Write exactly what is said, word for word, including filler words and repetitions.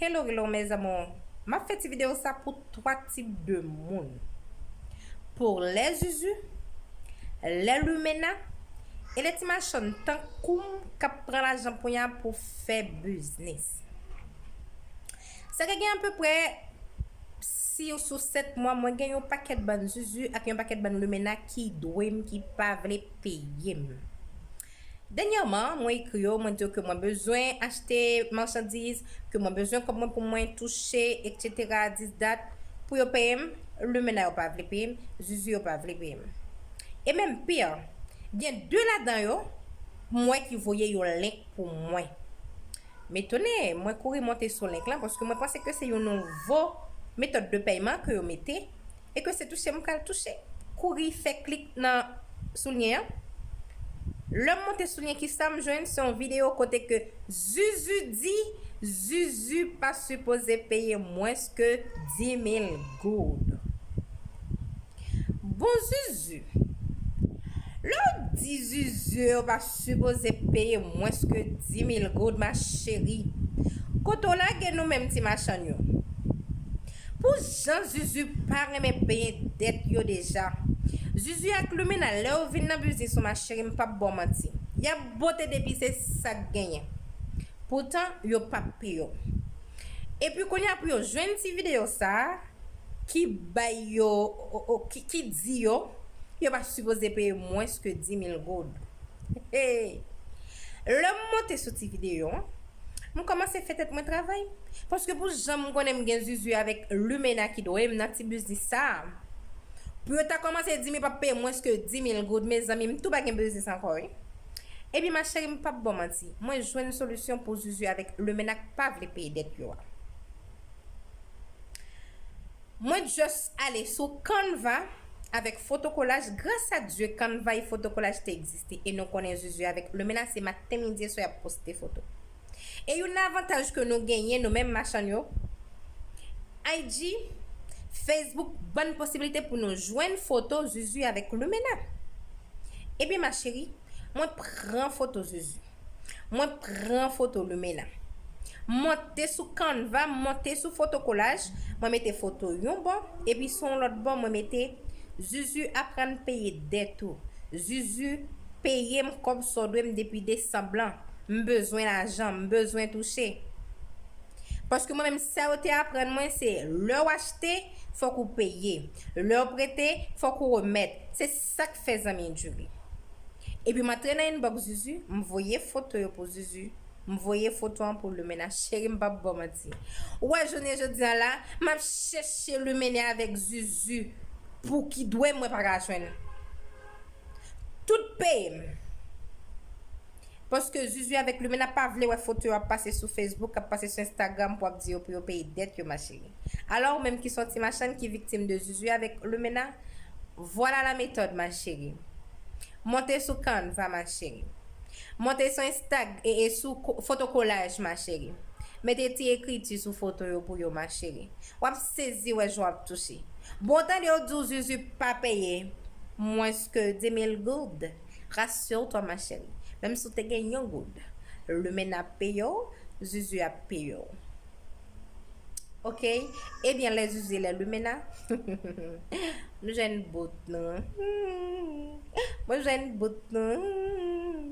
Hello, hello, mes amours. M ap fè ti videyo sa pou twa tip de moun. Pou lè Zuzu, lè Lumena, e lè ti machann tankou m k ap pran lajan pou y a pou fè biznis. Sa ka gen apeprè sis ou sèt mwa, mwen gen yon pakèt bann Zuzu ak yon pakèt bann Lumena ki dwe m, ki pa vle peye m. Dènyèman, mwen ekri yo, mwen di yo ke mwen bezwen achte machandiz, ke mwen bezwen kòb mwen pou mwen touche, etsetera, dis dat, pou yo peye m, Lumena yo pa vle peye m, Zuzu yo pa vle peye m. E menm pi, gen de ladan yo, m wè ki voye yon link pou mwen. M etone, mwen kouri monte sou link lan, paske mwen panse ke se yon nouvo metòd de pèyman ke yo mete, e ke se touche m pral touche. Kouri fè klik nan sou lyen an. Lè m monte sou lyen, kisa m jwenn? Se yon videyo kote ke Zuzu di Zuzu pa sipoze peye mwens ke dis mil goud. Bon, Zuzu, lè w di Zuzu yo pa sipoze peye mwens ke dis mil goud, ma chérie, kote w lage nou menm ti machann yo? Pou jan Zuzu pa renmen peye dèt yo deja. Zuzu ak Lumena, lè yo vin nan biznis ou, ma chérie, m p ap ba w manti, y ap bote depi se sa k genyen. Poutan, yo p ap peye w. Epi kounye a pou yo jwenn ti videyo sa a, ki bay yo, o, o, ki, ki di yo, yo pa sipoze peye mwens ke dis mil goud. Hey! Lè m monte sou ti videyo an, m kòmanse fè tèt mwen travay. Paske pou jan m konnen m gen Zuzu avèk Lumena ki dwe m nan ti biznis sa a, pou yo ta kòmanse di m yo p ap peye mwens ke dis mil goud, mezanmi, m tou pa gen biznis ankò, wi. Epi, ma chérie, m p ap ba w manti, mwen jwenn solisyon pou Zuzu avèk Lumena k pa vle peye dèt yo a. Mwen just ale sou Canva avèk fotokolaj. Gras a Dye, Canva e fotokolaj te egziste, e nou konnen Zuzu avèk Lumena se maten, midi e swa y ap poste foto. E youn nan avantaj ke nou genyen, nou menm machann yo, I G, Facebook ban n posiblite pou nou jwenn foto Zuzu avèk Lumena. Ebyen, ma chérie, mwen pran foto Zuzu. Mwen pran foto Lumena. Monte sou Canva, monte sou fotokolaj, mwen mete foto yon bò, epi sou yon lòt bò, mwen mete Zuzu aprann peye dèt ou. Zuzu, peye m kòb sa w dwe m depi desanm lan. M bezwen lajan, m bezwen touche. Paske mwen menm, sa yo te aprann mwen, se lè w achte, fòk ou peye. Lè w prete, fòk ou remèt. Se sa k fè zanmi diri. Epi m antre nan inbox Zuzu, m voye foto yo pou Zuzu, m voye foto an pou Lumena. Cheri, m p ap ba w manti. Ou wè jounen jodi a la, m ap chèche Lumena avèk Zuzu pou ki dwe mwen pa ka jwenn. Tout peye m. Paske Zuzu avèk Lumena pa vle wè foto yo ap pase sou Facebook, ap pase sou Instagram pou ap di yo pou yo peye dèt yo, ma chérie. Alò, ou menm ki se yon ti machann ki viktim de Zuzu avèk Lumena, vwala la metòd, ma chérie. Monte sou Canva, ma chérie. Monte sou Insta, e, e sou ko-, fotokolaj, ma chérie. Mete ti ekriti sou foto yo pou yo, ma chérie. W ap sezi wè jan w ap touche. Bon, tande yo di w Zuzu pa peye mwens ke dis mil goud. Rassure-toi, ma chérie. Menm si w te gen yon goud, Lumena ap peye w, Zuzu ap peye w. Oke? Ebyen, lè Zuzu, lè Lumena, nou jwenn bout nou. Hmm. Mwen jwenn bout nou. Hmm.